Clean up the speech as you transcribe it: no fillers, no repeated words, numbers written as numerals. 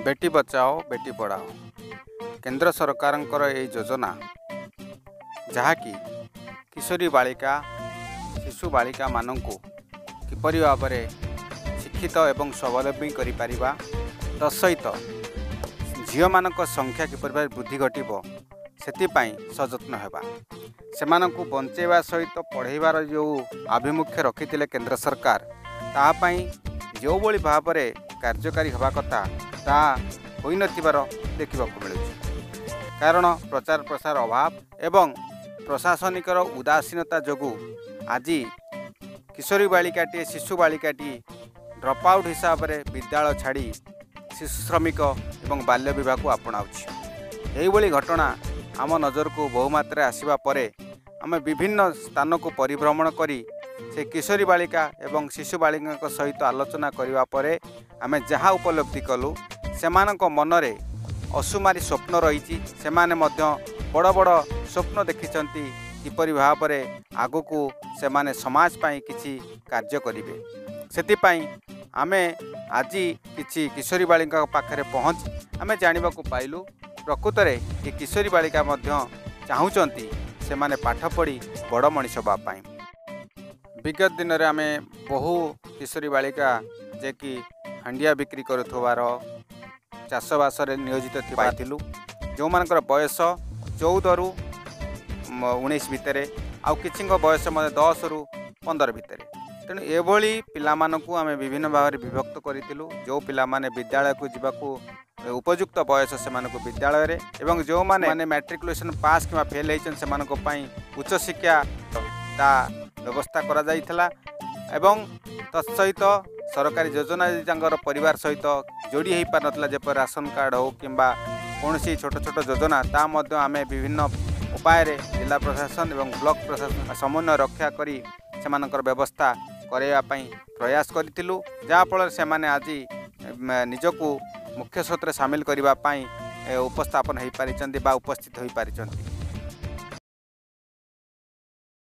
ବେଟି ବଚାଓ ବେଟି ପଢ଼ାଓ କେନ୍ଦ୍ର ସରକାରଙ୍କର ଏହି ଯୋଜନା, ଯାହାକି କିଶୋରୀ ବାଳିକା, ଶିଶୁ ବାଳିକାମାନଙ୍କୁ କିପରି ଭାବରେ ଶିକ୍ଷିତ ଏବଂ ସ୍ୱାବଲମ୍ବୀ କରିପାରିବା, ତତ୍ସହିତ ଝିଅମାନଙ୍କ ସଂଖ୍ୟା କିପରି ଭାବେ ବୃଦ୍ଧି ଘଟିବ ସେଥିପାଇଁ ସଯତ୍ନ ହେବା, ସେମାନଙ୍କୁ ବଞ୍ଚାଇବା ସହିତ ପଢ଼ାଇବାର ଯେଉଁ ଆଭିମୁଖ୍ୟ ରଖିଥିଲେ କେନ୍ଦ୍ର ସରକାର, ତାହା ପାଇଁ ଯେଉଁଭଳି ଭାବରେ କାର୍ଯ୍ୟକାରୀ ହେବା କଥା ତାହା ହୋଇନଥିବାର ଦେଖିବାକୁ ମିଳୁଛି। କାରଣ ପ୍ରଚାର ପ୍ରସାର ଅଭାବ ଏବଂ ପ୍ରଶାସନିକର ଉଦାସୀନତା ଯୋଗୁଁ ଆଜି କିଶୋରୀ ବାଳିକାଟିଏ, ଶିଶୁ ବାଳିକାଟିଏ ଡ୍ରପ୍ ଆଉଟ୍ ହିସାବରେ ବିଦ୍ୟାଳୟ ଛାଡ଼ି ଶିଶୁ ଶ୍ରମିକ ଏବଂ ବାଲ୍ୟ ବିବାହକୁ ଆପଣାଉଛି। ଏହିଭଳି ଘଟଣା ଆମ ନଜରକୁ ବହୁମାତ୍ରାରେ ଆସିବା ପରେ ଆମେ ବିଭିନ୍ନ ସ୍ଥାନକୁ ପରିଭ୍ରମଣ କରି ସେ କିଶୋରୀ ବାଳିକା ଏବଂ ଶିଶୁ ବାଳିକାଙ୍କ ସହିତ ଆଲୋଚନା କରିବା ପରେ ଆମେ ଯାହା ଉପଲବ୍ଧି କଲୁ, ସେମାନଙ୍କ ମନରେ ଅସୁମାରୀ ସ୍ୱପ୍ନ ରହିଛି। ସେମାନେ ମଧ୍ୟ ବଡ଼ ବଡ଼ ସ୍ୱପ୍ନ ଦେଖିଛନ୍ତି କିପରି ଭାବରେ ଆଗକୁ ସେମାନେ ସମାଜ ପାଇଁ କିଛି କାର୍ଯ୍ୟ କରିବେ। ସେଥିପାଇଁ ଆମେ ଆଜି କିଛି କିଶୋରୀ ବାଳିକାଙ୍କ ପାଖରେ ପହଞ୍ଚି ଆମେ ଜାଣିବାକୁ ପାଇଲୁ, ପ୍ରକୃତରେ ଏ କିଶୋରୀ ବାଳିକା ମଧ୍ୟ ଚାହୁଁଛନ୍ତି ସେମାନେ ପାଠ ପଢ଼ି ବଡ଼ ମଣିଷ ହେବା ପାଇଁ। ବିଗତ ଦିନରେ ଆମେ ବହୁ କିଶୋରୀ ବାଳିକା ଯେ କି ହାଣ୍ଡିଆ ବିକ୍ରି କରୁଥିବାର, ଚାଷବାସରେ ନିୟୋଜିତ ଥିବା ଥିଲୁ, ଯେଉଁମାନଙ୍କର ବୟସ 14ରୁ 19 ଭିତରେ, ଆଉ କିଛିଙ୍କ ବୟସ ମଧ୍ୟ 10ରୁ 15 ଭିତରେ। ତେଣୁ ଏଭଳି ପିଲାମାନଙ୍କୁ ଆମେ ବିଭିନ୍ନ ଭାବରେ ବିଭକ୍ତ କରିଥିଲୁ। ଯେଉଁ ପିଲାମାନେ ବିଦ୍ୟାଳୟକୁ ଯିବାକୁ ଉପଯୁକ୍ତ ବୟସ ସେମାନଙ୍କୁ ବିଦ୍ୟାଳୟରେ, ଏବଂ ଯେଉଁମାନେ ମାନେ ମ୍ୟାଟ୍ରିକୁଲେସନ୍ ପାସ୍ କିମ୍ବା ଫେଲ୍ ହେଇଛନ୍ତି ସେମାନଙ୍କ ପାଇଁ ଉଚ୍ଚଶିକ୍ଷା ତା ବ୍ୟବସ୍ଥା କରାଯାଇଥିଲା। ଏବଂ ତତ୍ସହିତ ସରକାରୀ ଯୋଜନା ଯଦି ତାଙ୍କର ପରିବାର ସହିତ ଯୋଡ଼ି ହୋଇପାରିନଥିଲା, ଯେପରି ରାସନ କାର୍ଡ଼ ହେଉ କିମ୍ବା କୌଣସି ଛୋଟ ଛୋଟ ଯୋଜନା, ତା ମଧ୍ୟ ଆମେ ବିଭିନ୍ନ ଉପାୟରେ ଜିଲ୍ଲା ପ୍ରଶାସନ ଏବଂ ବ୍ଲକ ପ୍ରଶାସନ ସମନ୍ୱୟ ରକ୍ଷା କରି ସେମାନଙ୍କର ବ୍ୟବସ୍ଥା କରାଇବା ପାଇଁ ପ୍ରୟାସ କରିଥିଲୁ, ଯାହାଫଳରେ ସେମାନେ ଆଜି ନିଜକୁ ମୁଖ୍ୟ ସ୍ରୋତରେ ସାମିଲ କରିବା ପାଇଁ ଉପସ୍ଥାପନ ହୋଇପାରିଛନ୍ତି ବା ଉପସ୍ଥିତ ହୋଇପାରିଛନ୍ତି।